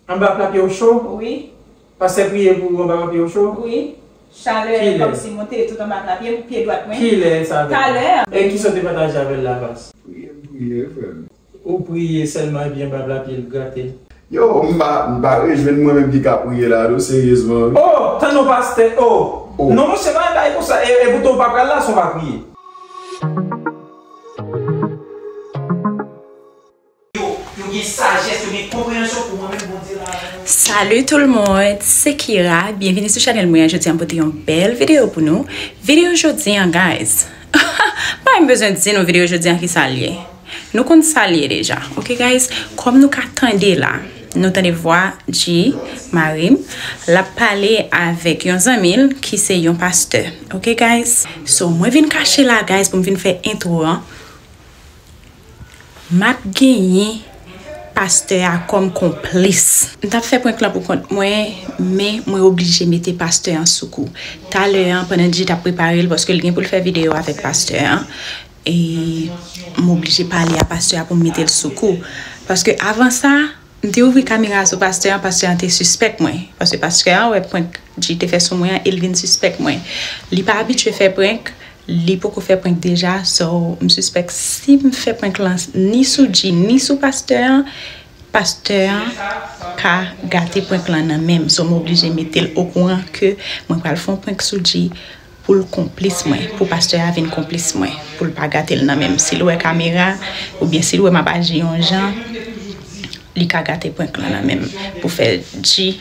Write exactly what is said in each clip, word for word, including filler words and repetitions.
Anba pla pye w cho? Wi. Pastè priye pou ou anba pla pye w cho? Wi. Chalè kòmsi monte tout anba pla pye m, pye dwat mwen. Kilè sa fèt? Talè. E kisa w te pataje avè l la, pas? Priye, m priye, frè m. Ou priye sèlman epi anba pla pye l grate l? Yo, m pa, m pa rejwenn mwen menm ki ka priye la, non, seryezman, wi. Oh, tann non, pastè, oh. Oh. Non, monchè, pa bay konsa. E, e poutan w pa pral la, san w pa priye. Yo, yo gen sajès, yo gen konpreyansyon pou mwen menm, Bondye la avè nou. Salut tout le monde, c'est Kira. Bienvenue sur channel mwen. Jodi a m pote yon bèl videyo pou nou. Videyo jodi an, guys. Pa menm bezwen di nou videyo jodi an ki sa l ye. Nou konn sa l ye deja. Ok, guys? Kòm nou ka tande la, nou tande vwa G, mari m, l ap pale avèk yon zanmi l ki se yon pastè. Ok, guys? So, mwen vin kache la, guys, pou m vin fè entwo an. M ap genyen pastè a kòm konplis. M t ap fè prank lan pou kont mwen, men mwen oblije mete pastè an sou kou. Talè an, pandan G t ap prepare l, paske l gen pou l fè videyo avèk pastè an, e m oblije pale a pastè a pou m mete l sou kou. Paske avan sa, m te ouvri kamera sou pastè an, pastè an te sispèk mwen. Paske pastè an wè prank G te fè sou mwen an, e l vin sispèk mwen. Li pa abitye fè prank, li poko fè prank deja, so m sispèk si m fè prank lan ni sou G, ni sou pastè an, pastè an ka gate prank lan nan men m. So m oblije mete l okouran ke mwen pral fè yon prank sou G pou l konplis mwen, pou pastè a vin konplis mwen, pou l pa gate l nan men m. Si l wè kamera, oubyen si l wè m ap aji yon jan, li ka gate prank lan nan men m pou fè G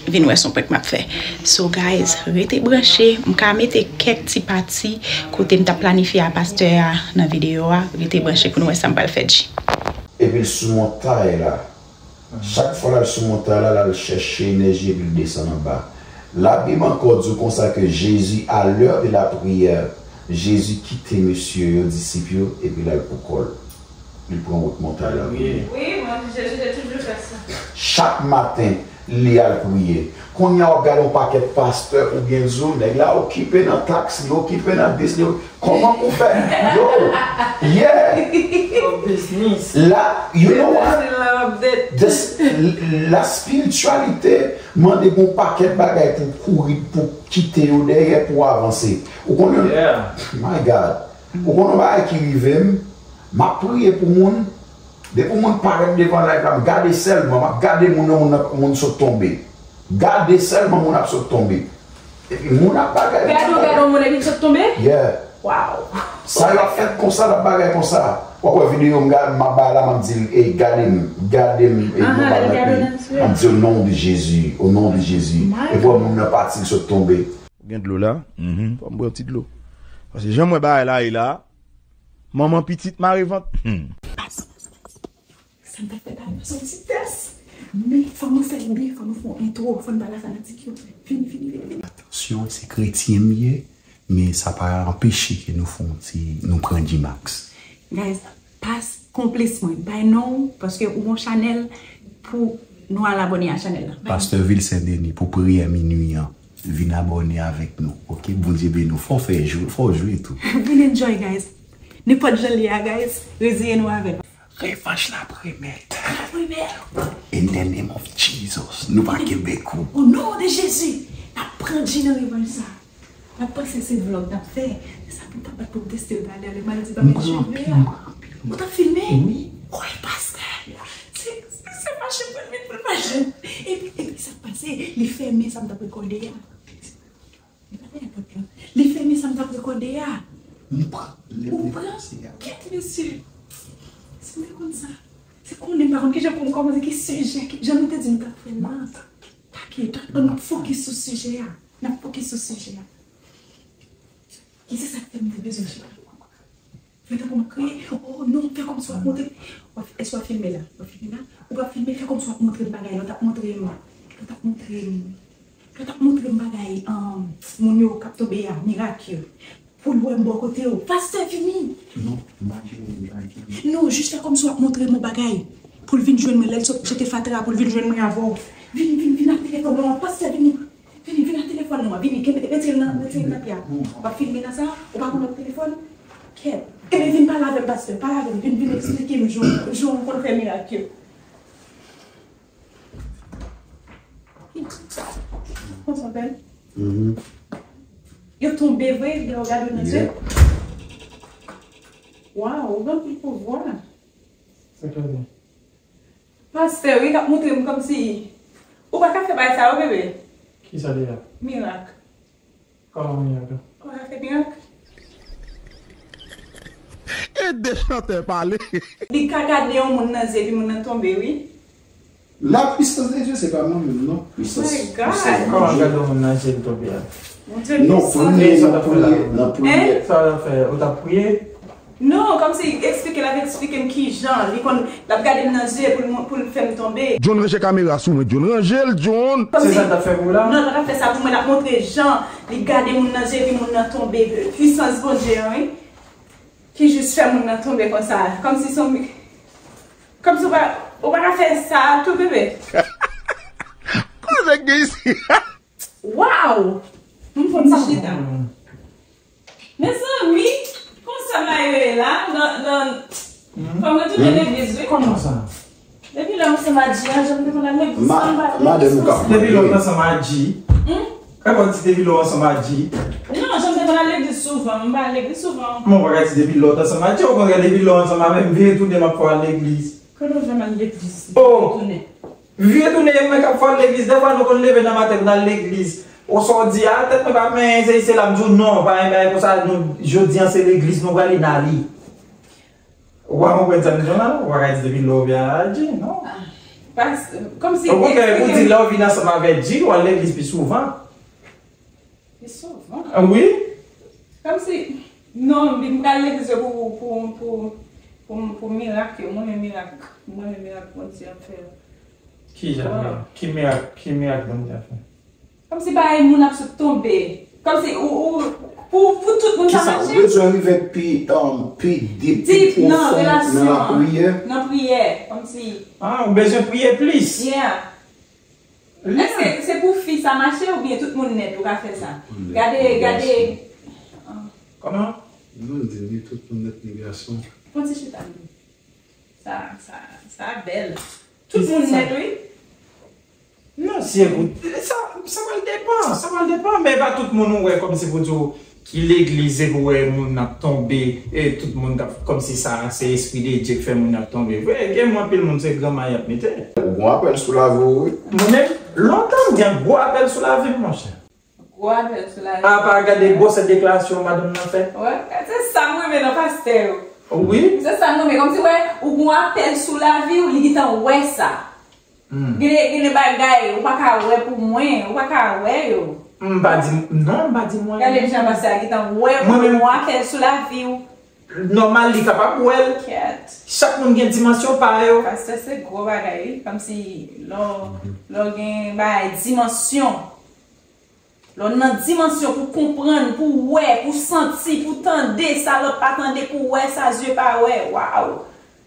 vin wè se yon prank m ap fè. So, guys, rete branche. M ka mete kèk ti pati kote m t ap planifye a pastè a nan videyo a. Rete branche pou nou wè sa m pral fè G. Epi l sou montay la. Chak fwa l al sou montay la, l al chèche enèji epi l desann anba. Labib ankò di w konsa ke Jezi, à l'heure de la prière, Jezi kite mesye yo, disip yo, epi l al pou kò l. Li pran wout montay la priye. Wi, mwen, Jezi te toujou fè sa. Chak maten, li al priye. Kounye a w ap gade yon pakèt pastè oubyen zo, nèg la okipe nan taks, li okipe nan bis, li, kòman pou fè? Yo, yeah. Biznis. La, you know what? This, la spiritualité mande pou yon pakèt bagay pou kouri, pou kite yo dèyè, pou avanse. Ou konnen? Yeah. My God. Ou konnen yon bagay ki rive m? M ap priye pou moun. Depi moun parèt devan live la, m gade sèlman, m ap gade moun nan, moun nan, moun sot tonbe. Gade sèlman moun ap sot tonbe. Epi moun ap bagay. Gade, w gade yon moun epi l sot tonbe? Yeah. Wow. Sa yo ap fèt konsa, l ap bagay konsa. W ap wè videyo m ga-, m ap bay la, m ap di l, "Ey, gade m, gade m, ey, nou pa nan pi." M ap di, "Au nom de Jésus, au nom de Jésus." Epi w wè moun nan pati, l sot tonbe. Gen dlo la? Fò m bwè yon ti dlo. Paske jan m wè bagay la ye la, manman pitit mare vant. Hmm. Sa m ta fè la, sa yon ti tès. Men fò nou fè l byen, fò nou fè yon entwo, fò n pale a fanatik yo. Vini, vini, vini, vini. Atansyon, se kretyen m ye, men sa pa anpeche ke nou fè yon ti, nou pran G-Max. Guys, pas konplis mwen, bay non w, paske ou gon chanèl pou nou al abòne a chanèl la. Pastè Vilsen Denis pou priyè minui an. Vin abòne avèk nou, ok? Bondye beni w. Fò w fè jwe, fò w jwe tou. Vin enjoy, guys. Nenpòt jan l ye a, guys, reziye nou avè l. Revanj la ap remèt. L ap remèt. In the name of Jesus, nou pa kenbe kou. O non de Jezi, n ap pran G nan revanj sa. N ap panse se vlòg n ap fè. Se sa pou m t ap bat pou m teste l talè, lè maladi pa met cheve a. Ou t ap filme? Wi. Wi, pastè. Se, se, se fache pou l vin pou l fache. Epi, epi sa k pase, li fèmen sa m t ap rekòde a. Li pa fè nenpòt la. Li fèmen sa m t ap rekòde a. M pran. Ou pran? Kèt mesye. Si m te konn sa. Se konnen m pa konn kijan pou m kòmanse, ki sijè, ki, jan nou te di nou t ap fè l la. Takit, ann fokis sou sijè a. N ap fokis sou sijè a. E se sa k fè m te bezwen chita. Fè tankou m ap kriye. Oh non, fè kòmsi w ap montre. W ap, èske w ap filme la? W ap filme la? Ou p ap filme, fè kòmsi w ap montre m bagay. Lè w t ap montre m, lè w t ap montre m, lè w t ap montre m bagay, um, moun yo k ap tonbe a, mirak yo. Pou l wè m bò kote w. Pastè vini! Non, m pa jere, m pa jere. Non, jis fè kòmsi w ap montre m yon bagay. Pou l vin jwenn mwen, lè l sot jete fatra, pou l vin jwenn mwen avè w. Vini, vini, vini ak telefòn mwen an. Pastè, vini. Vini, vini ak telefòn nou an. Vini, kenbe, retire l nan, retire l nan pye a. W ap filme nan sa? Ou pa konn lòt telefòn? Kèt. Ebyen, vin pale avè m, pastè. Pale avè m. Vin, vin eksplike m jan, jan w konn fè mirak yo. Konsa bèl. Mhm. Yo tonbe vre, lè w gade yo nan zye. Yeah. Waw, ou gen anpil pouvwa. Sa k ap di? Pastè, wi, k ap montre m kòmsi ou pa ka fè bagay sa yo, bebe. Kisa deja? Mirak. Kòman mirak la? Ou pa ka fè mirak? Ede chantè pale. Li ka gade yon moun nan zye, epi moun nan tonbe, wi. La puissance de Dieu, se pa mwen menm, non. Puissance, my God. Puissance de Dieu. Kòman gade yon moun nan zye, l tonbe a? Mon Dieu, non, priye, nan priye, nan priye. Hein? Sa w ap fè? Ou t ap priye? Non, kòmsi eksplike, l ap eksplike m kijan, li konn, l ap gade m nan zye pou l, pou l fè m tonbe. John, ranje kamera sou mwen, John, ranje l, John. Se sa l t ap fè pou ou la? Non, l pa t ap fè sa pou mwen, l ap montre jan li gade moun nan zye, epi moun nan tonbe. Pwisans Bondye an, wi. Ki jis fè moun nan tonbe konsa. Kòmsi se yon, kòmsi ou pa, ou pa ka fè sa tou, bebe. Kote nèg gen isi? Waw! M fon ti chita. Mezanmi, konsa bagay yo ye la, nan, nan, fò mwen tounen legliz, wi. Kòman sa? Depi lè m ansanm a Dji a, jan m te konn al legliz, m pa al legliz konsa. Depi lè w t ansanm a Dji? Hmm? Kòman w di depi lè w ansanm a Dji? Non, jan m te konn al legliz souvan, m pa al legliz souvan. Kòman w pa ka di depi lè w t ansanm a Dji? Okontrè, depi lè w ansanm avè m, vire tounen m ap fè w al legliz. Kote w fè m al legliz? Oh! Vire tounen. Vire tounen, e mwen k ap fè w al legliz. Dèfwa nou konn leve nan maten pou n al legliz. Ou sa w di a, tèt mwen pa menyen, se, se la m di w non, pa gen bagay konsa, nou, jodi a se legliz nou prale, n ale. Ou pa konprann sa m di w la? Ou pa ka di depi lè w vin a Dji, non. Ah, pas, kòmsi. Okontrè, ou di lè w vin ansanm avèk Dji, w al legliz pi souvan. Pi souvan? Ah, wi. Kòmsi, non, m pral legliz yo pou, pou, pou, pou, pou mirak yo. Mwen renmen mirak. Mwen renmen mirak Bondye ap fè yo. Ki jan mirak? Ki mirak, ki mirak Bondye ap fè? Kòmsi bagay moun ap sot tonbe. Kòmsi ou, ou, pou, pou tout moun ka mache. Kisa, ou bezwen rive pi, um, pi deep, pi pwofon nan lapriyè? Nan priyè, kòmsi. Ah, ou bezwen priye plis? Yeah. Èske se pou fi sa mache oubyen tout moun nèt ou ka fè sa? Gade, gade. Kòman? Non, di ni tout moun nèt ni gason. Fon ti chita. Sa, sa, sa bèl. Tout moun nèt, wi. Non, si e pou, sa, sa pral depan, sa pral depan, men pa tout moun ou wè kòmsi pou di w ki legliz epi w wè moun ap tonbe, e tout moun k ap, kòmsi sa, se espri de Dye k fè moun ap tonbe. Vre, gen moun, anpil moun, se granma y ap mete. Ou gon apèl sou lavi w, wi. Mwen menm, lontan m gen gwo apèl sou lavi m, monchè. Gwo apèl sou lavi. Apa gade gwosè deklarasyon madanm nan fè. Wè, se sa m renmen nan pastè yo. Wi. Se sa m renmen. Kòmsi wè, ou gon apèl sou lavi w, li gentan wè sa. Hmm. Gen de, gen de bagay, ou pa ka wè pou mwen, ou pa ka wè yo. M pa di, non, m pa di mwen. Gade jan pastè a gentan wè ou gon apèl sou lavi w. Nòmal, li kapab wè l. Kèt. Chak moun gen dimansyon pa yo. Pastè se gwo bagay, wi. Kòmsi lè w, lè w gen bagay dimansyon. Lè w nan dimansyon pou konprann, pou wè, pou santi, pou tande sa lòt pa tande, pou wè sa zye pa wè. Waw!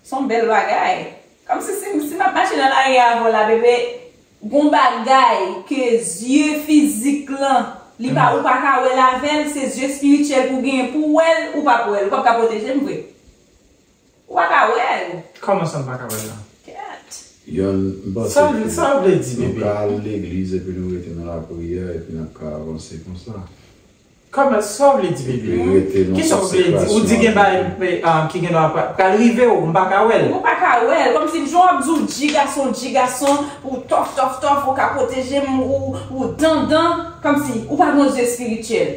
Se yon bèl bagay. Kòmsi si, si m ap mache nan lari avè w la, bebe, gon bagay ke zye fizik lan, li pa, ou pa ka wè l avè l, se zye espirityèl pou w genyen pou w wè l, ou p ap wè l, ou p ap ka pwoteje m vre. Ou pa ka wè l. Kòman sa m pa ka wè l la? Kèt. Yon, m panse ke nou ka al legliz epi nou rete nan lapriyè epi n ap ka avanse konsa. Kòman, sa w vle di, bebe? Kisa w vle di? Ou di gen bagay, ah, ki gen dwa pa, pral rive w, m pa ka wè l. Ou pa ka wè l. Kòmsi jan w ap di w Dji gason, Dji gason, ou tòf, tòf, tòf, ou ka pwoteje m, ou, ou dandan, kòmsi ou pa gon zye espirityèl.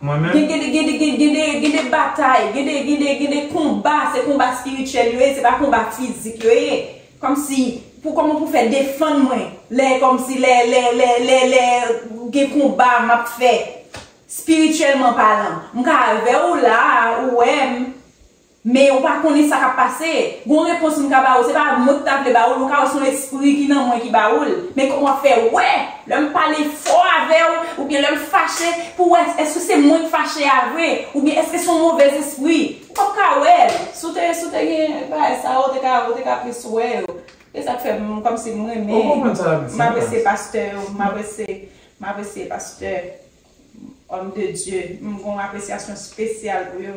Mwen menm? Gen, gen, gen, gen, gen, gen de, gen de batay, gen de, gen de, gen de konba, se konba espirityèl yo ye, se pa konba fizik yo ye. Kòmsi, pou, kòman pou fè defann mwen, lè, kòmsi, lè, lè, lè, lè, lè gen konba m ap fè, espirityèlman palan. M ka avè w la, ou wè m, men ou pa konnen sa k ap pase. Gon repons m ka ba ou, se pa mwen ki ta vle ba ou l, ou ka wè se yon espri ki nan mwen ki ba ou l. Men kòman w ap fè wè, lè m pale fò avè w, oubyen lè m fache, pou wè èske se mwen k fache a vre, oubyen èske se yon movèz espri. Ou p ap ka wè l. Si w te, si w te gen bagay sa, ou te ka, ou te ka plis wè yo. E sa k fè m, kòmsi m renmen, m apresye pastè yo, m apresye, m apresye pastè, homme de Dieu. M gen yon apresyasyon espesyal pou yo.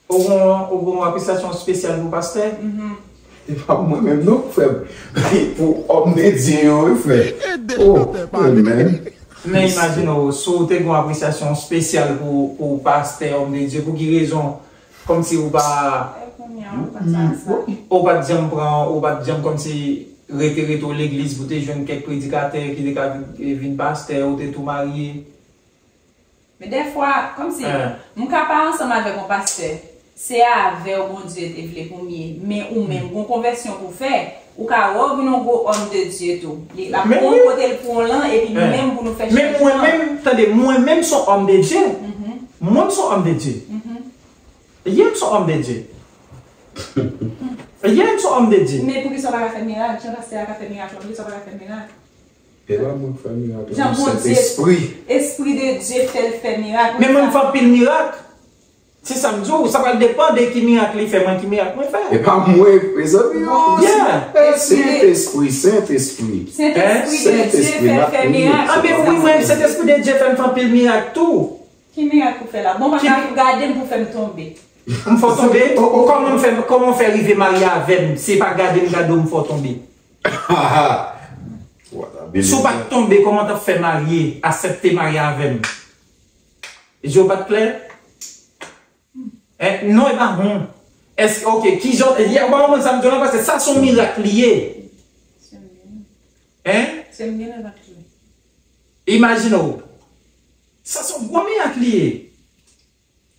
Ou gen, ou gen yon apresyasyon espesyal pou pastè? Mhm. Se pa pou mwen menm non, frè m. Pou òm de Dye yo, wi, frè. Oh, amen. Men imajine w, si w te gen yon apresyasyon espesyal pou, pou pastè, òm de Dye, pou ki rezon, kòmsi ou pa, ou pa t janm pran, ou pa t janm kòmsi rete, rete w legliz pou te jwenn kèk predikatè ki te ka vin, vin pastè, ou te tou marye? Men dèfwa, kòmsi, m ka pa ansanm avèk yon pastè, se avè w Bondye te vle pou m ye, men ou menm, gon konvèsyon pou fè, ou ka wè w vin yon gwo òm de Dye tou. Li, l ap pran w kote l pran w lan, epi nou menm pou nou fè chanjman. Men mwen menm, tande, mwen menm se yon òm de Dye. Mwen se yon òm de Dye. Yeah, m se yon òm de Dye. Yeah, m se yon òm de Dye. Men poukisa w pa ka fè mirak? Jan pastè a ka fè mirak la, poukisa w pa ka fè mirak? E pa mwen k fè mirak la, se Sentespri. Espri de Dye fè l fè mirak. Men mwen m fè anpil mirak. Se sa m di w, sa pral depann de ki mirak li fè, mwen ki mirak mwen fè. E pa mwen, mezanmi, yo. Sentespri, Sentespri. Sentespri de Dye fè l fè mirak. Anben wi, mwen, Sentespri de Dye fè m fè anpil mirak tou. Ki mirak ou fè la? Bon, papa, gade m pou fè m tonbe. M fè w tonbe? Kòman m fè, kòman w fè rive marye avè m? Se pa gade m gade w m fè w tonbe. Si w pa t tonbe, kòman w t ap fè marye, aksepte marye avè m? Je w pa t klè? Hein? Non, e pa hon. Èske, ok, kijan, ou pa konprann sa m di w la, paske sa se yon mirak li ye. Hein? Imajine w. Sa se yon gwo mirak li ye.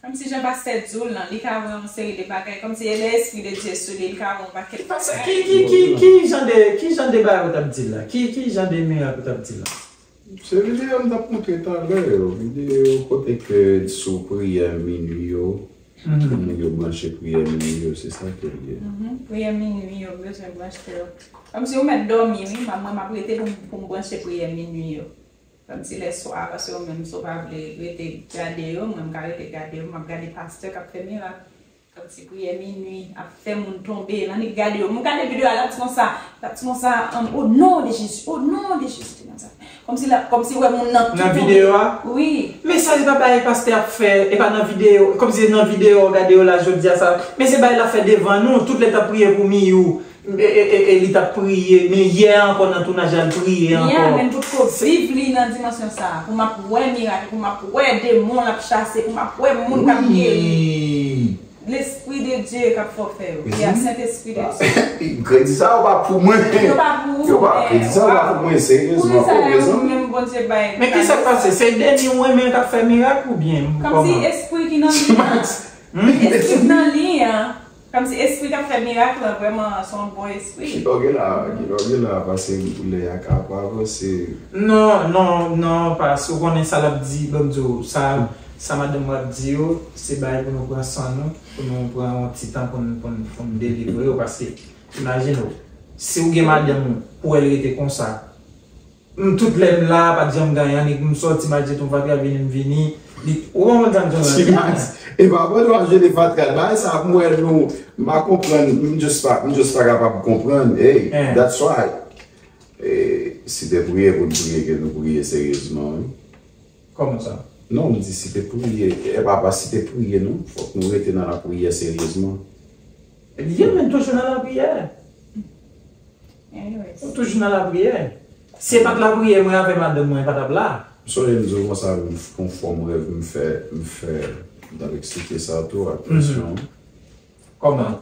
Kòmsi jan pastè di w lan, li ka wè yon seri de bagay, kòmsi lè Espri de Dye sou li, li ka wè yon pakèt bagay. Ki, ki, ki, ki jan de, ki jan de bagay ou t ap di la? Ki, ki jan de mirak ou t ap di la? Se videyo m t ap montre talè yo, videyo kote ke sou priyè minwi yo, pou moun yo branche priyè minwi yo, se sa ke l ye. Priyè minwi yo, m bezwen branche yo. Kòmsi ou mèt dòmi wi, m ap, mwen m ap rete pou m, pou m branche priyè minwi yo. Kòmsi lèswa, paske ou menm si w pa vle rete gade yo, mwen m ka rete gade yo, m ap gade pastè k ap fè mirak. Kòmsi priyè minwi ap fè moun tonbe, l annik gade yo. M gade videyo a, l ap di konsa, l ap di konsa, o non de Jezi, o non de Jezi, te konsa. Kòmsi l ap, kòmsi w wè moun nan tou tonbe. Nan videyo a? Wi. Men sa se pa bagay pastè ap fè, e pa nan videyo, kòmsi se nan videyo w gade yo la jodi a sa. Men se bagay l ap fè devan nou, tout lè l t ap priye pou Miyou. E, e, e, e li t ap priye, men yè ankò nan tounaj la, l priye ankò. Yè, men m potko viv li nan dimansyon sa a, pou m ap wè mirak, pou m ap wè demon l ap chase, pou m ap wè moun k ap geri. Lespri de Dye k ap fè w fè yo. Yè, Sentespri de Dye. Kredi sa yo pa pou mwen. Yo pa pou ou, men. Kredi sa yo pa pou mwen, seryezman. Pou ki sa lè ou menm Bondye bay. Men ki sa k pase? Se Deni ou renmen k ap fè mirak oubyen kòman? Kòmsi espri ki nan li an. Espri k nan li an. Kòmsi espri k ap fè mirak lan, vrèman, se yon bon espri. Kilè w gen la, kilè w gen la, paske lè a ka pa avanse. Non, non, non, pas, ou konnen sa l ap di, ban m di w, sa, sa madanm mwen ap di yo, se bagay pou nou pran san nou, pou nou pran yon ti tan pou n, pou n, pou n delivre yo, paske, imajine w, si w gen madanm ou, pou w wè l rete konsa, M tout lè m la, pa t janm gen anyen, annik m sòti, m al jete yon fatra, vini m vini. Li, ou konprann sa m di w la? T-Max, e pa bon nou ap jete fatra. Bagay sa ap mwen nou, m pa konprann, m just pa, m just pa kapab konprann. Hey, that's why. E, si te priye pou n priye, ke nou priye seryezman, wi. Kòman sa? Non, m di si te priye, e pa, pa si te priye, non. Fòk nou rete nan lapriyè seryezman. Li menm toujou nan lapriyè. Ou toujou nan lapriyè. Si e pa t lapriyè, mwen avè madanm mwen pa t ap la. M sonje m di w konsa, m, yon fwa m rèv m fè, m fè, m t ap eksplike sa tou ak presyon. Kòman?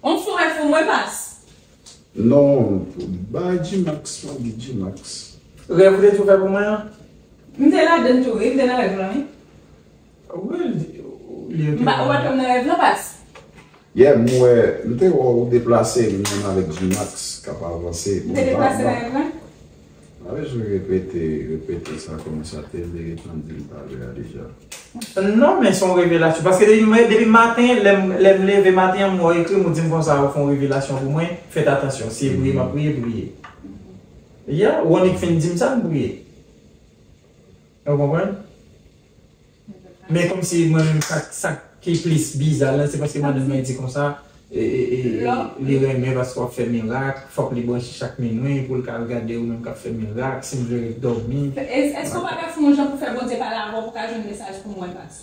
On fou rèv pou mwen pas. Non, bay G-Max, mande G-Max. Rèv ou te tou fè pou mwen an? M te ladann tou, wi, m te nan rèv lan, wi. Wi, li, li. M pa, ou pa t wè m nan rèv lan pas. Yeah, m wè, m te wè w deplase, menm avèk G-Max k ap avanse. M te deplase nan rèv lan? M pa bezwen repete, repete sa kòman sa te vle, e tann di l talè a deja. Non, men se yon revelasyon. Paske depi mwen, depi maten, lè m, lè m leve maten an, m wè w ekri m, ou di m konsa, ou fè yon revelasyon pou mwen, fèt atansyon. Si e priye m ap priye, priye. Yeah, ou annik fin di m sa, m priye. Ou konprann? Men kòmsi mwen menm sa, sa ki plis biza la, se paske madanm mwen di konsa, e, e, e, li renmen paske w ap fè mirak, fòk li branche chak minwi pou l ka al gade ou menm k ap fè mirak, si m vle ret dòmi. Èske w pa ka fè yon jan pou fè Bondye pale avè w pou w ka jwenn mesaj pou mwen, pas?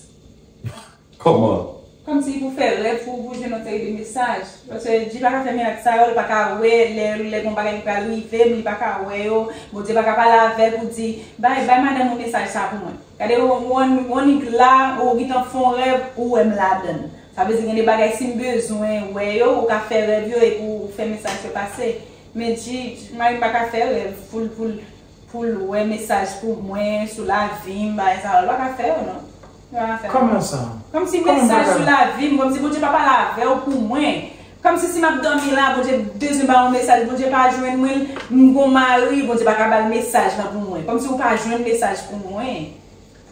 Kòman? Kòmsi pou fè rèv pou, pou jwenn yon seri de mesaj. Paske Dye pa ka fè mirak sa yo, li pa ka wè lè, lè gon bagay ki pral rive m, li pa ka wè yo. Bondye pa ka pale avè l pou di, bay, bay madanm ou mesaj sa pou mwen. Gade, ou, ou, ou annik la, ou gentan fè yon rèv, ou wè m ladan l. Sa vle di gen de bagay si m bezwen wè yo, ou ka fè rèv yo epi ou fè mesaj yo pase. Men Dye, mari m pa ka fè rèv pou l, pou l, pou l wè mesaj pou mwen, sou lavi m, bagay sa yo, l pa ka fè yo non. Li pa ka fè yo. Kòman sa? Kòmsi mesaj sou lavi m, kòmsi Bondye pa pale avè w pou mwen. Kòmsi si m ap dòmi la, Bondye bezwen ba yon mesaj, Bondye pa jwenn mwen, m gon mari, Bondye pa ka ba l mesaj lan pou mwen. Kòmsi ou pa jwenn mesaj pou mwen.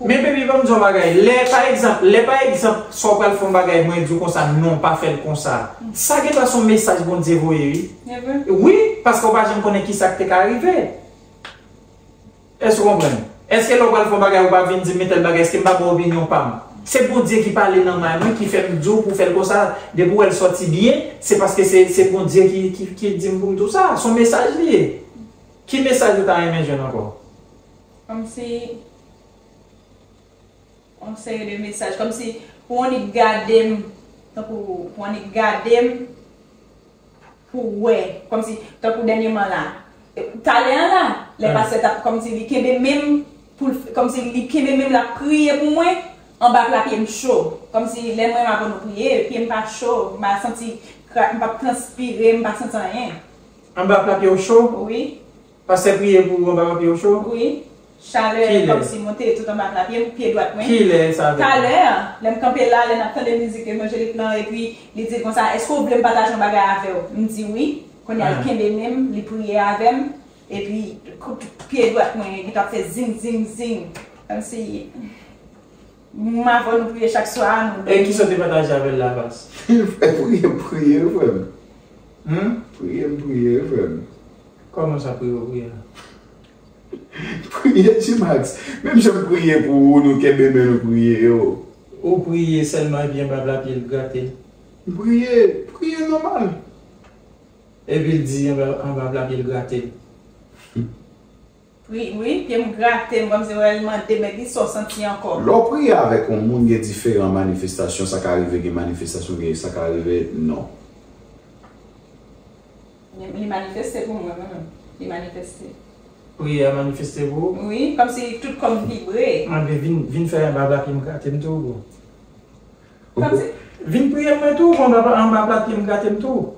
Men baby, ban m di w yon bagay. Lè, pa egzanp, lè, pa egzanp, sa w pral fè yon bagay, mwen di w konsa, non, pa fè l konsa. Sa gentan se yon mesaj Bondye voye, wi. Wi, paske w pa janm konnen kisa k te ka rive. Èske w konprann? Èske lè w pral fè yon bagay, ou pa vin di m, men tèl bagay, èske m pa ba w opinyon pa m? Se Bondye ki pale nan may mwen, ki fè m di w pou w fè l konsa. Depi w wè l sòti byen, se paske se, se Bondye ki, ki, ki di m pou m di w sa. Se yon mesaj li ye. Ki mesaj ou ta renmen jwenn ankò? Kòmsi yon seri de mesaj, kòmsi pou w annik gade m, tankou pou w annik gade m, pou w wè, kòmsi, tankou dènyèman la, talè a la, lè pastè t ap, kòmsi li kenbe men m, pou l, kòmsi li kenbe men m, l ap priye pou mwen, anba pla pye m cho, kòmsi lè mwen m ap annik priye, pye m pa cho, m pa santi, m p ap transpire, m pa santi anyen. Anba pla pye w cho? Wi. Pastè priye pou ou anba pye w cho? Wi. Chalè kòmsi monte tout anba pla pye m, pye dwat mwen. Kilè sa vle di? Talè, lè m kanpe la, lè n ap tande mizik evanjelik lan, epi li di l konsa, èske w vle m pataje yon bagay avè w? M di wi. Kounye a l kenbe men m, li priye avè m, epi pye dwat mwen gentan ap fè zing, zing, zing. Kòmsi m avè w nou priye chak swa, nou dòmi. E kisa w te pataje avè l la, Vas? Frè, priye, priye, frè m. Priye m, priye, frè m. Kòman sa, priye w priye a? Priye, G-Max. Menm jan m priye pou ou, nou kenbe men nou priye yo. Ou priye sèlman epi anba pla pye l grate l? M priye, priye nòmal. Epi l di anba, anba pla pye l grate l. Wi, wi, pye m grate m, kòmsi w al mande, men kisa w santi ankò? Lè w priye avèk yon moun, gen diferan manifestasyon, sa ka rive gen manifestasyon, gen sa ka rive non. Li, li manifeste pou mwen, mwen menm. Li manifeste. Priyè a manifeste pou ou? Wi, kòmsi tout kò m vibre. Anben, vin, vin fè anba pla pye m grate m tou, bro. Kòmsi. Vin priye mwen tou, anba, anba pla pye m grate m tou.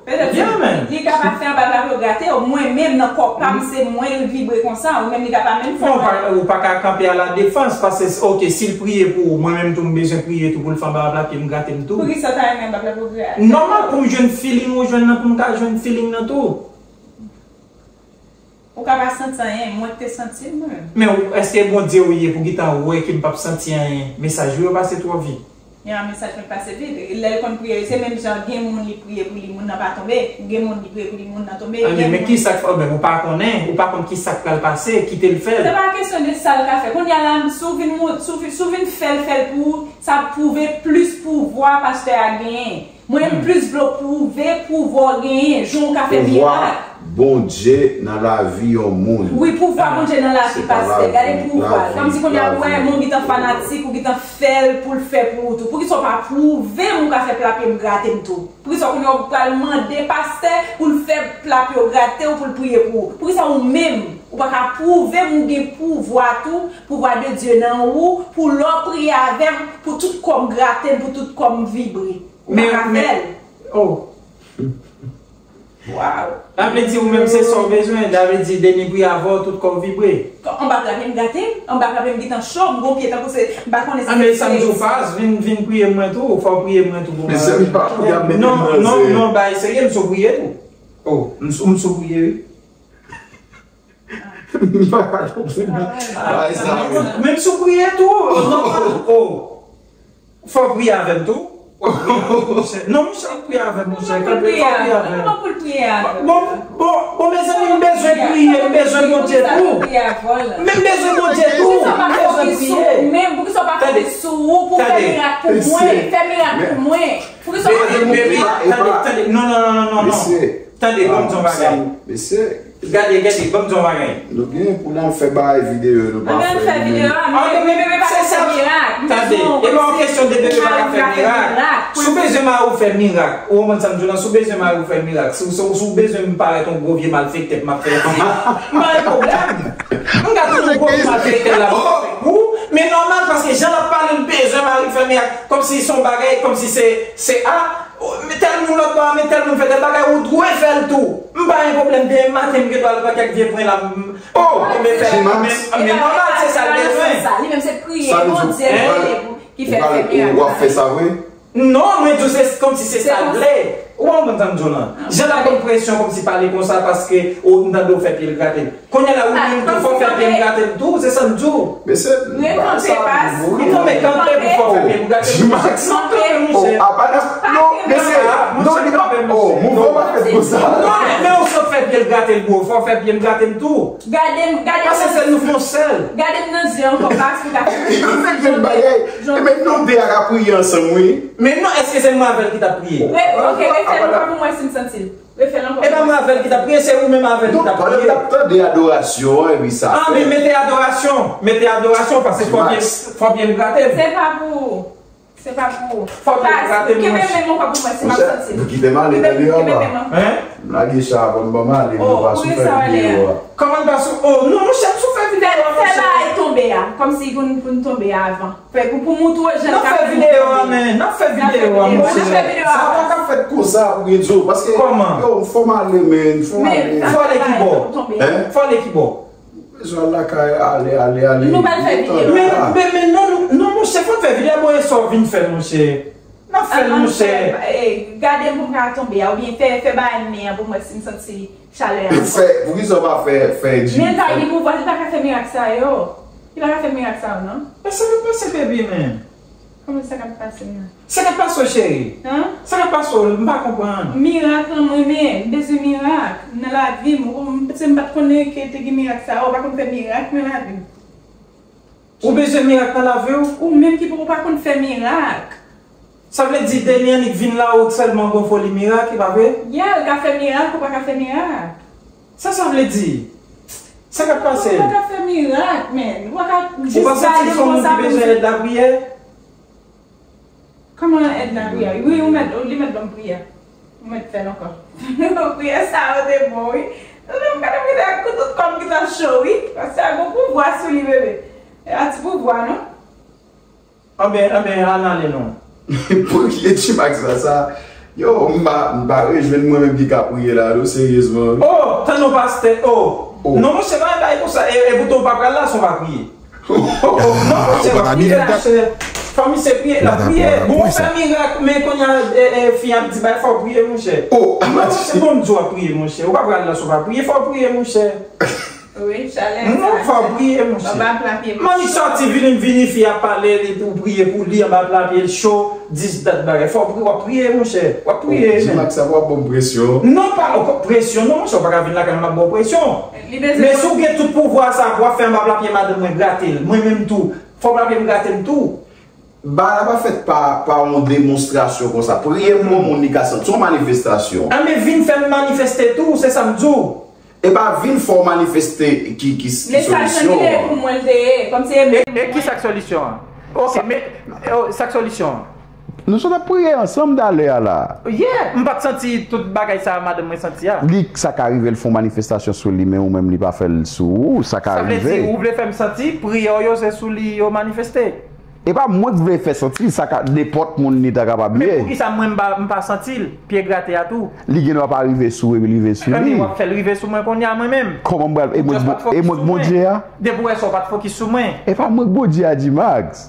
Petèt li ka pa fè anba pla pye w grate w, mwen menm nan kò pa m, se mwen l vibre konsa, ou menm li ka pa menm fè. Non, ou pa ka kanpe a la defans, paske, oke, si l priye pou ou, mwen menm tou m bezwen priye tou pou l fè anba pla pye m grate m tou. Poukisa w ta renmen anba pla pye w grate? Nòmal pou m jwenn feeling ou jwenn nan, pou m ka jwenn feeling nan tou. Ou ka pa santi anyen, mwen k te santi l, mwen menm. Men ou, èske Bondye ou ye pou gentan wè ke m p ap santi anyen? Mesaj ou yo pase twò vit. Ya, mesaj mwen pase vit. Lè l konn priye, se menm jan gen moun li priye pou li, moun nan pa tonbe. Gen moun li priye pou li, moun nan tonbe. Anben, men kisa k fè, anben, ou pa konnen, ou pa konn kisa k pral pase, kite l fè l. Se pa kesyon de sa l ka fè. Kounye a la, si w vin, si w vin, si w vin fè l, fè l pou ou, sa ap pwouve plis pouvwa pastè a genyen. Mwen, m plis vle w pwouve pouvwa w genyen, jan w ka fè mirak. Pouvwa Bondye nan lavi yon moun. Wi, pouvwa Bondye nan lavi pastè. Gade pouvwa l. Kòmsi kounye a ou wè, men w gentan fanatik, ou gentan fè l pou l fè pou ou tou. Poukisa w pa pwouve m ou ka fè pla pye m grate m tou? Poukisa kounye a w pral mande pastè pou l fè pla pye w grate w, pou l priye pou ou? Poukisa ou menm, ou pa ka pwouve m ou gen pouvwa tou, pouvwa de Dye nan ou, pou lè w priye avè m, pou tout kò m grate m, pou tout kò m vibre? Ou pa ka fè l. Oh. Wow. Sa vle di ou menm se sa w bezwen. Sa vle di Denis priye avè w, tout kò w vibre. Anba pla pye m grate m, anba pla pye m gentan cho, m gon pye tankou se, m pa konnen si se. Anben sa m di w, Vas, vin, vin priye mwen tou, fò w priye mwen tou pou mwen. Mezanmi, pa pou y ap mete m nan zen. Non, non, non, bay serye, m sou priye tou. Oh, m sou, m sou priye wi. M pa ka konprann bagay sa yo. Menm si w priye tou, oh, non, oh. Fò w priye avè m tou. Non, monchè, w priye avè m, monchè. Fò w priye avè m. Kòman pou l priye avè w? Bon, bon, bon, mezanmi, m bezwen priye, m bezwen Bondye tou. Men m bezwen Bondye tou, m bezwen priye. Poukisa w pa konte sou ou pou fè mirak pou mwen? Fè mirak pou mwen. Poukisa w pa konte sou ou? Tande, tande, non, non, non, non, non. Mesye. Tande, ban m di yon bagay. Mesye. Gade, gade, ban m di yon bagay. Nou gen pou n al fè bagay videyo, nou pa fè videyo. An, men, men, men, men, pa fè mirak. Tande, e pa yon kesyon de bebe pa ka fè mirak. Si w bezwen mari w fè mirak, ou konprann sa m di w lan, si w bezwen mari w fè mirak, si w, si w, si w bezwen m parèt yon gwo vye malfektè, m ap fè yon mirak. M pa gen pwoblèm. M ka toujou gwo vye malfektè la, m ap fè kou, men nòmal, paske jan l ap pale, l bezwen mari l fè mirak, kòmsi se yon bagay, kòmsi se, se, a, Oh, men tèl moun lòt bò a, men tèl moun fè tèl bagay, ou dwe fè l tou. M pa gen pwoblèm, demen maten m gen dwa al pran kèk vye pwen la, m, oh, men fè, men, men nòmal, se sa l bezwen. Li menm se priye Bondye ki fè fè mirak. W ap fè sa vre? Non, mwen di w se kòmsi se sa l vle. Ou pa konprann sa m di w lan? Jan l ap ban m presyon kòmsi pale konsa paske, oh, m tande w fè pye l grate l. Kounye a la, ou menm tou, fò w fè pye m grate l tou, se sa m di w. Mesye, m pa sa pou mouri. M kanpe, kanpe pou fò w fè pye m grate l. Kanpe, kanpe, monchè. Oh, apa nan, non, mesye, non, li kanpe, oh, mouvman pa fèt konsa. Non, men ou sot fè pye l grate l pou ou, fò w fè pye m grate l tou. Gade m, gade m. Pase sèl nou fè yon sèl. Gade m nan zye ankò, pa si w ka fè. Fè bèl bagay. Ebyen, nou de a ka priye ansanm, wi. Men non, èske se mwen avè l ki t ap priye? Re-, ok, refè l ankò pou m wè si m santi l. Refè l ankò. E pa mwen avè l ki t ap priye, se ou menm avè l ki t ap priye. Non, pandan n t ap tande adorasyon an, epi sa fè. Ah, men mete adorasyon, mete adorasyon, paske fò pye, fò pye m grate l. Se pa pou ou. Se pa pou ou. Fò pye m grate l, kenbe men m ankò pou mwen, si m ap santi l. Monchè, nou kite m ale nan deyò a. Hein? M lage cha a, ban m, ban m ale, nou pa sou fè videyo a. Kòman n pa sou, oh, non, monchè, m sou fè videyo a, monchè. Fè bagay tonbe a, kòmsi pou n, pou n tonbe a avan. Fè pou, pou moutre w jan l ka fè videyo a, men. N ap fè videyo a, monchè. Sa pa ka fèt konsa pou gen di w, paske, yo, fò m ale, men, fò m ale. Fò ale ki bò? Hein? Fò ale ki bò? Bezwen al lakay, ale, ale, ale. Nou pral fè videyo. Men, men, men, non, non, non, monchè, fò n fè videyo a, bon, e sa w vin fè, monchè. N ap fè l, monchè. Gade m pou m ka tonbe a, oubyen fè, fè bagay men an pou m wè si m santi chalè a ankò. Fè, poukisa w pa fè, fè Jimmy fè? Men l pa gen pouvwa, li pa ka fè mirak sa yo. Li pa ka fè mirak sa yo, non. Men sa k ap pase, baby, men? Kòman sa k ap pase m nan? Sa k ap pase w, cheri? Hein? Sa k ap pase w? M pa konprann. Mirak lan m renmen, m bezwen mirak nan lavi m. Ou, m, se m pa t konnen ke te gen mirak sa yo, ou pa konn fè mirak nan lavi m. Ou bezwen mirak nan lavi w? Ou menm ki poko pa konn fè mirak. Sa vle di, Denis annik vin la, ou sèlman gon foli mirak, e pa vre? Yeah, l ka fè mirak, ou pa ka fè mirak. Sa sa vle di? Sa k ap pase? Ou pa ka fè mirak, men. Ou pa ka jis gade l konsa pou m di. Ou pa santi l se yon moun ki bezwen èd lapriyè? Kòman èd lapriyè? Wi, ou mèt, li mèt ban m priyè. Ou mèt fè l ankò. Priyè sa yo te bon, wi. Tande m gade priyè ak tout kò m ki t ap cho, wi. Paske a gon pouvwa sou li, bebe. E pa ti pouvwa, non. Anben, anben, ann ale non. Pou ki G-Max la sa? Yo, m pa, m pa rejwenn mwen menm ki ka priye la, non, seryezman, wi. Oh, tann non, pastè, oh. Oh. Non, monchè, pa bay konsa. E, e poutan w pa pral la, se w pa priye. Oh, oh, non, monchè, w ap priye, monchè. Fò misye priye, l ap priye. Bon, w fè mirak, men kounye a, e, e, fi ap di, bay, fò w priye, monchè. Oh, non, monchè, bon, m di w ap priye, monchè. Ou pa pral la, se w pa priye, fò w priye, monchè. Wi, chalè sa. Non, fò w priye, monchè. Anba pla pye m. Mannik sòti, vini, vini, fi a pale, li pou priye pou li, anba pla pye l cho, dis dat bagay. Fò w priye, w ap priye, monchè. W ap priye, men. G-Max, sa w ap ban m presyon. Non, pa, presyon, non, monchè, w pa ka vin lakay mwen, m ap ba w presyon. Men si w gen tout pouvwa sa, w ap fè anba pla pye madanm mwen grate l. Mwen menm tou. Fò pla pye m grate m tou. Bagay la pa fèt pa, pa yon demonstrasyon konsa. Priye pou yon moun li ka santi. Se yon manifestasyon. Anben vin fè m manifeste tou, se sa m di w. E pa vin fè w manifeste ki, ki, ki solisyon an. Men sa jan li ye pou mwen l te ye, kòmsi e menm. E, e ki sa k solisyon an? Ok, men, e, sa k solisyon an? Nou sot ap priye ansanm talè a la. Yeah, m pa t santi tout bagay sa a madanm mwen santi a. Li, sa ka rive l fè yon manifestasyon sou li, men ou menm li pa fè l sou ou, sa ka rive. Sa vle di, ou vle fè m santi, priyè w yo se sou li yo manifeste? E pa mwen k vle fè santi l, sa ka nenpòt moun li ta kapab ye. Men poukisa mwen m pa, m pa santi l, pye grate a tou? Li gen dwa pa rive sou ou epi l rive sou li. Ebyen, w ap fè l rive sou mwen kounye a mwen menm. Kòman m pral, e mwen k Bon-, e mwen k Bondye a? Depi w wè sa, w pa t fokis sou mwen. E pa mwen k Bondye a, G-Max.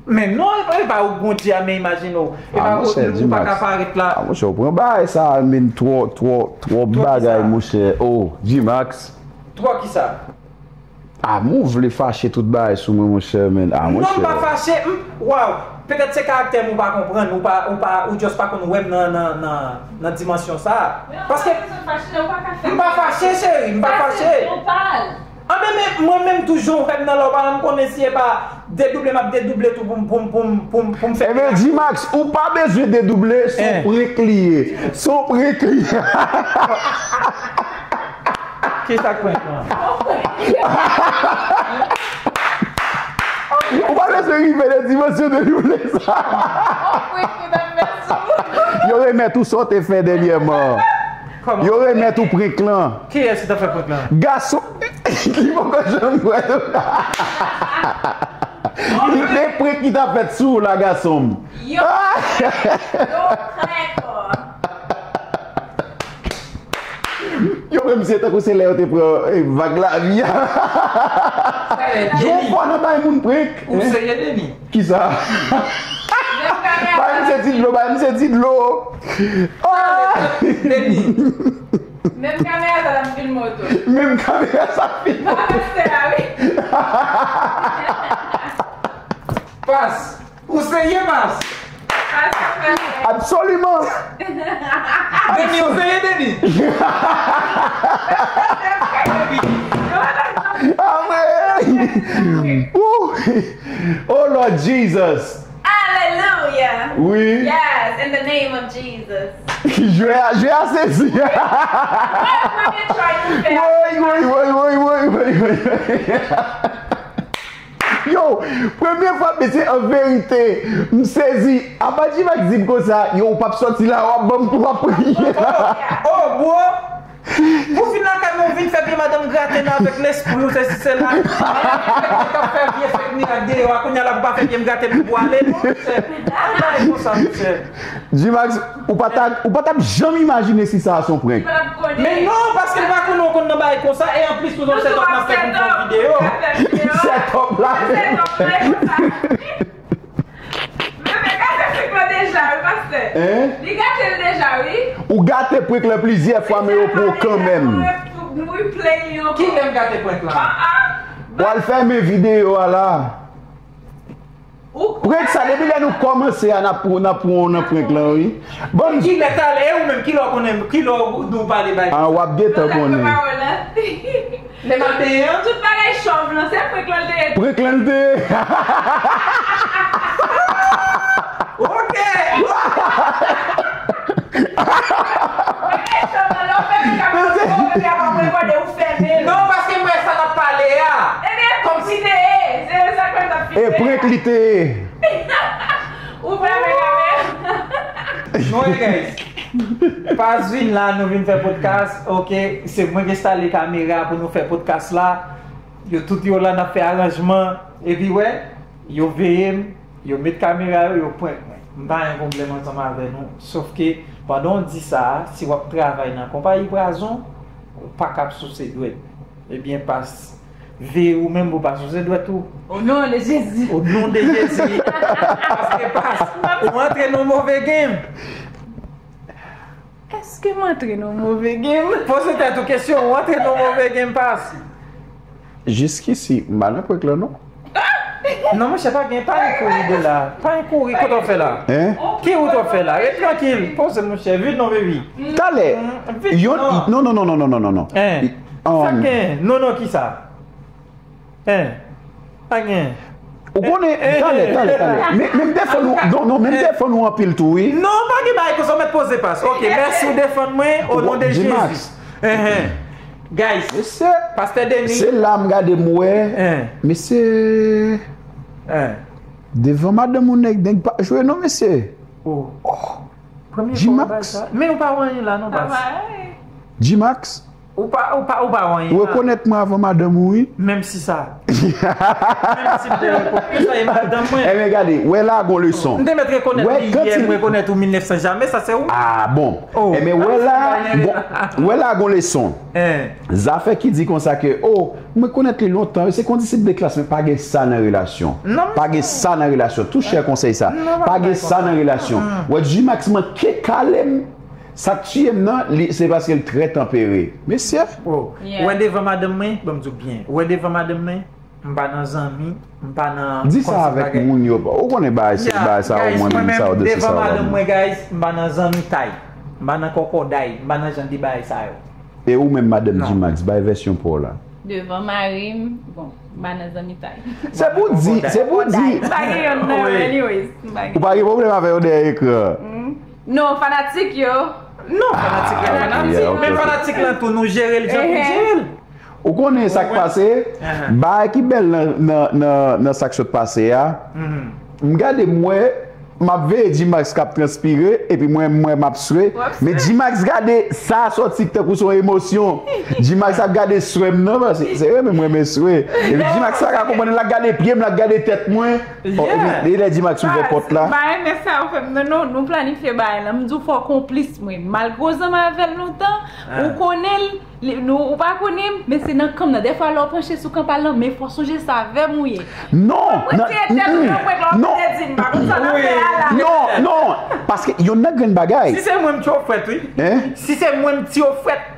Men non, e pa, e pa ou k Bondye a, men imajine w. E pa ou, ou pa ka parèt la. A, monchè, ou pran bagay sa a, men twò, twò, twò bagay, monchè. Oh, G-Max. Twò kisa? A, men w vle fache tout bagay sou mwen, monchè, men. A, monchè. Non, m pa fache. M, waw. Petèt se karaktè m ou pa konprann, ou pa, ou pa, ou just pa konn wè m nan, nan, nan, nan dimansyon sa a. Paske m pa fache, cheri, m pa fache. Anben, men, mwen menm tou, jan w wè m nan la, ou pa janm konnen si e pa Dedouble, m ap dedouble tou pou m, pou m, pou m, pou m, pou m fè. Ebyen, G-Max, ou pa bezwen dedouble, se yon prank li ye. Se yon prank li ye. Ki sa k prank lan? Ou pa bezwen rive nan dimansyon dedouble sa. Yo remèt ou sa w te fè dènyèman. Yo remèt ou prank lan. Kiyès ki ta fè prank lan? Gason. Li poko janm wè. Li te prank ki ta fèt sou ou la, gason m. Yo, yo prank. Yo menm se tankou se lè yo te pran, eh, vag lavi a. Yon fwa nan bay moun prank. Ou serye, Denis? Kisa? Bay m se ti dlo, bay m se ti dlo. Ah! Denis. Menm kamera sa t ap filme w tou. Menm kamera sa ap filme w. Pa pastè a, wi. Pas. Ou serye, Pas? Pas, pas. Absoliman. Denis, ou serye, Denis? Amen. Ooh. Oh Lord Jesus. Hallelujah. Wi. Yes, in the name of Jesus. Jwe a, jwe a sezi. Woy, woy, woy, woy, woy, woy, woy. Yo, premye fwa, mesye, an verite, m sezi. Apa G-Max di m konsa, yo, ou p ap sòti la, w ap ban m, w ap priye la. Oh, oh, bro. Ou vin lakay mwen, ou vin fè pye madanm grate nan avèk lespri w, sesi sela. Madanm k ap fè vye fèk mirak deyò a, kounye a la pou pa fè pye m grate pou ale non, monchè. Bagay konsa, monchè. G-Max, ou pa ta, ou pa t ap janm imajine si sa a se yon prank. Men non, paske m pa konnen w konn nan bagay konsa, e anplis tou se yon set up n ap fè pou n fè yon videyo. Set up la. Men, men gate prank lan deja, wi, pastè. Hein? Li gate l deja, wi. Ou gate prank lan plizyè fwa, men yo pran w kanmenm. Nou replay li ankò. Kilè m gate prank lan? Ah, ah. W al fèmen videyo a la. Prank sa, depi lè nou kòmanse a, n ap pran, n ap pran w nan prank lan, wi. Bon. Kilè, talè, e ou menm, kilè w konnen, kilè w di w pale bay. Ah, w ap gentan konnen. Lè m ap benyen an? Tout bagay chòv lan, se prank lan l te ye. Prank lan l te ye. Ok. Bagay chòv lan, lè w fè pik ap pran, ou fè ap ap rekòde, ou fèmen l. Non, paske m wè sa n ap pale a. Ebyen, kòmsi te ye, se sa k fè m t ap filme a. E prank li te ye. Ou fèmen kamera. Non, guys. Pas vin la, nou vin fè podcast, ok. Se mwen ki enstale kamera pou nou fè podcast la. Yo tout yo la, n ap fè aranjman. Epi, wè, yo veye m, yo met kamera yo, yo prank mwen. M pa gen pwoblèm ansanm avè nou. Sòf ke, pandan w di sa a, si w ap travay nan konpayi pwazon, ou pa ka ap souse dwèt. Ebyen, pas, veye ou menm pou pa souse dwèt ou. O non de Jezi. O non de Jezi. Paske pas, ou antre nan move game. Èske m antre nan move game? Poze tèt ou kesyon, ou antre nan move game, pas. Jiskisi, m pa nan prank lan, non. Non, monchè, pa gen, pa gen kouri de la. Pa gen kouri, kote w fè la? Hein? Ki wout w ap fè la? Ret trankil, poze, monchè, vit non, baby. Talè, yon, non, non, non, non, non, non, non. Hein? Sa gen? Non, non, ki sa? Hein? Pa gen. Ou konnen, talè, talè, talè. Men, men m defann ou, non, non, men m defann ou anpil tou, wi. Non, pa gen bagay konsa, ou mèt poze pas. Ok, mèsi, ou defann mwen, o non de Jezi. Hein, hein. Guys, mesye, Pastè Denis. Se la m gade m wè. Hein. Mesye. Hein. Devan madanm ou nèg, nèg pa jwe non, mesye. Oh. Oh. Premye fwa w bay sa. Men ou pa wè anyen la non, pas. G-Max. Ou pa, ou pa, ou pa wè anyen la. Ou rekonèt mwen avan madanm ou, wi. Menm si sa. Menm si m te rekonèt. Sa e madanm mwen. Enben gade, wè la gon leson. M te mèt rekonèt li yè, m rekonèt ou mil nèf san jamè, sa se ou. Ah bon. Oh. Enben wè la, gon, wè la gon leson. Hein. Zafè ki di konsa ke, oh, mwen konèt li lontan, se kondisip de klas, men pa gen sa nan relasyon. Non, pa gen sa nan relasyon. Tou chè konsèy sa. Pa gen sa nan relasyon. Wè, G-Max manke kale m. Sa k tiye m nan, li, se paske l trè tanpere. Mesye. Oh, ou wè devan madanm mwen, ban m di w byen. Ou wè devan madanm mwen, m pa nan zanmi, m pa nan. Di sa avèk moun yo. Ou konnen bagay se bagay sa, ou mwen menm sa, ou de se sa, ou mwen menm. Devan madanm mwen, guys, m pa nan zanmitay. M pa nan kòkòday, m pa nan jan de bagay sa yo. E ou menm, madanm G-Max, bay vèsyon pa w la. Devan mari m, bon, m pa nan zanmitay. Se pou di, se pou di. M pa gen youn nan yo, anyways. M pa gen. Ou pa gen pwoblèm avè yo dèyè ekran an? Non, fanatik yo. Non, fanatik la, fanatik. Men fanatik lan tou, nou jere l jan pou n jere l. Ou konnen sa k pase? Bagay ki bèl nan, nan, nan, nan sa k sot pase a, m gade, m wè, m ap veye G-Max k ap transpire, epi mwen, mwen, m ap swe. Men G-Max gade sa sòti tankou se yon emosyon. G-Max ap gade swe m nan, paske se renmen mwen, men swe. Epi G-Max pa ka konprann, l ap gade pye m, l ap gade tèt mwen. Oh, epi, e lè G-Max ouvè pòt la. M pa renmen sa ou fè m, non, non, nou planifye bagay la. M di w fò w konplis mwen. Malgre w zanmi avè l lontan, ou konnen l, li, nou, ou pa konnen m, men se nan kan m nan. Dèfwa lè w panche sou kan pa l lan, men fò w sonje se avè m ou ye. Non, non, non, non, non, paske youn nan grenn bagay. Si se mwen, m tyo frèt, wi. Si se mwen, m tyo frèt.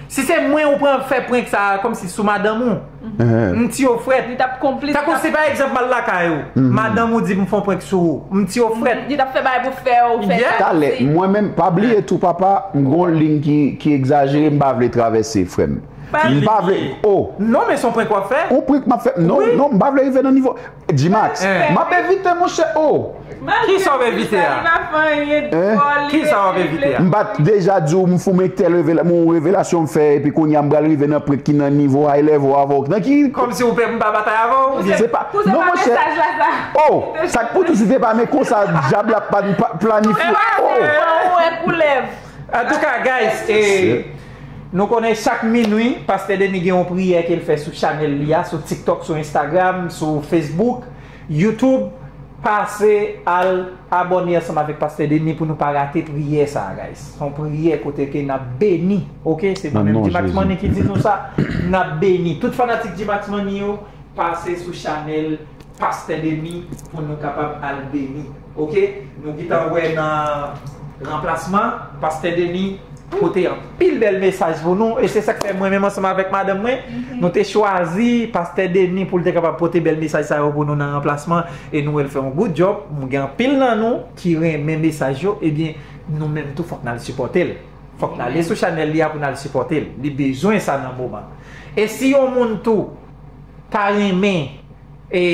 Si se mwen ou pran fè prank sa a, kòmsi sou madanm ou, m tyo frèt. Li t ap konplis. Tankou si pa egzanp m al lakay ou, madanm ou di m fè yon prank sou ou, m tyo frèt. Li t ap fè bagay pou fè ou fè. Talè, mwen menm, pa bliye tou, papa, m gon liy ki, ki egzajere, m pa vle travèse, frè m. M pa vle, oh. Non, men se yon prank w ap fè. Yon prank m ap fè, non, non, m pa vle rive nan nivo. G-Max, m ap evite, monchè, oh. Kisa w ap evite a? Kisa w ap evite a? M pa t deja di w m fou, men tèl revela-, m yon revelasyon m fè, epi kounye a m pral rive nan prank ki nan nivo high level avè w. Nan ki? Kòmsi ou pè m pa batay avè w, oubyen? Se pa, non, monchè. Oh, sa k pou di w si te pa men konsa, dyab la pa, pa planifye. Oh. Ou wè koulèv. Antouka, guys, e, nou konnen chak minui, Pastè Denis gen yon priyè ke l fè sou chanèl li a, sou TikTok, sou Instagram, sou Facebook, YouTube. Pase al abòne ansanm avèk Pastè Denis pou nou pa rate priyè sa a, guys. Se yon priyè kote ke n ap beni, oke? Se mwen menm, G-Max Money, ki di nou sa. N ap beni. Tout fanatik G-Max Money yo, pase sou chanèl Pastè Denis pou nou kapab al beni. Oke? Nou gentan wè nan ranplasman, Pastè Denis pote anpil bèl mesaj pou nou, e se sa k fè mwen menm ansanm avèk madanm mwen, nou te chwazi Pastè Denis pou l te kapab pote bèl mesaj sa yo pou nou nan ranplasman, e nou wè l fè yon good job. M gen anpil nan nou ki renmen mesaj yo, ebyen, nou menm tou fòk n al sipòte l. Fòk n ale sou chanèl li a pou n al sipòte l. Li bezwen sa nan moman. E si yon moun tou ta renmen, e,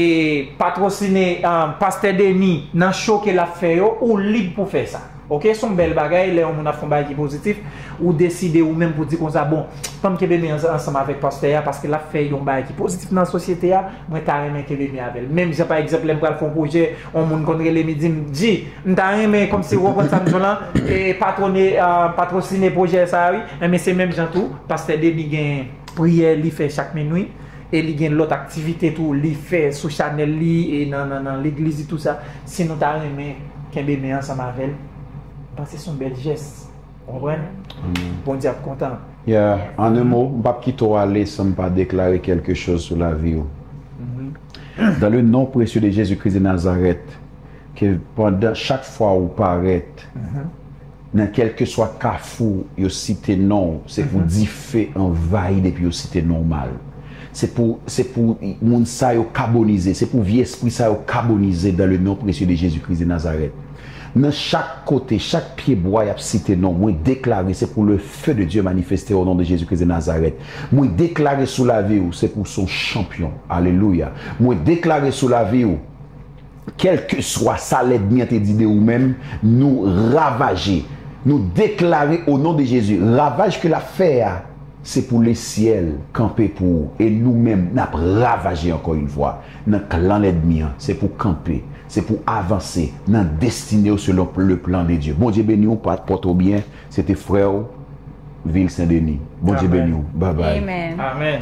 patwosine, um, Pastè Denis nan show ke l ap fè yo, ou lib pou fè sa. Oke, se yon bèl bagay, lè yon moun ap fè yon bagay ki pozitif, ou deside ou menm pou di konsa, bon, fò m kenbe men ans-, ansanm avèk pastè a, paske l ap fè yon bagay ki pozitif nan sosyete a, mwen ta renmen kenbe men avè l. Menm jan, pa egzanp, lè m pral fè yon pwojè, yon moun konn rele m, li di m, G, m ta renmen kòmsi w konprann sa m di w lan, e patwone, ah, patwosine pwojè sa a, wi. Enben, se menm jan tou, Pastè Denis gen priyè li fè chak minui, e li gen lòt aktivite tou li fè sou chanèl li, e nan, nan, nan legliz li, tou sa. Si nou ta renmen kenbe men ansanm avè l, m panse se yon bèl jès. Ou konprann? Bondye ap kontan. Yeah, en un mot, m p ap kite w ale san m pa deklare quelque chose sou lavi w. Dans le nom précieux de Jésus-Christ de Nazareth, ke pandan chak fwa ou parèt, nan kèlkeswa kafou yo site non w, se pou dife anvayi depi yo site non w mal. Se pou, se pou moun sa yo kabonize, se pou vye espri sa yo kabonize dans le nom précieux de Jésus-Christ de Nazareth. Nan chak kote, chak pye bwa y ap site non, mwen deklare se pou le feu de Dieu manifeste au nom de Jésus-Christ de Nazareth. Mwen deklare sou lavi w, se pou w se yon chanpyon. Alelouya. Mwen deklare sou lavi w, kèlkeswa sa lènmi an te di de ou menm, nou ravaje. Nou deklare o non de Jezi, ravaj ke l ap fè a, se pou lesyèl kanpe pou ou. E nou menm, n ap ravaje ankò yon fwa. Nan klan lènmi an, se pou kanpe, se pou avanse nan destine w selon le plan de Dieu. Bondye beni w, pa, pòte w byen. Se te frè w, Vil Sen Deni. Bondye beni w. Bye bye. Amen. Amen.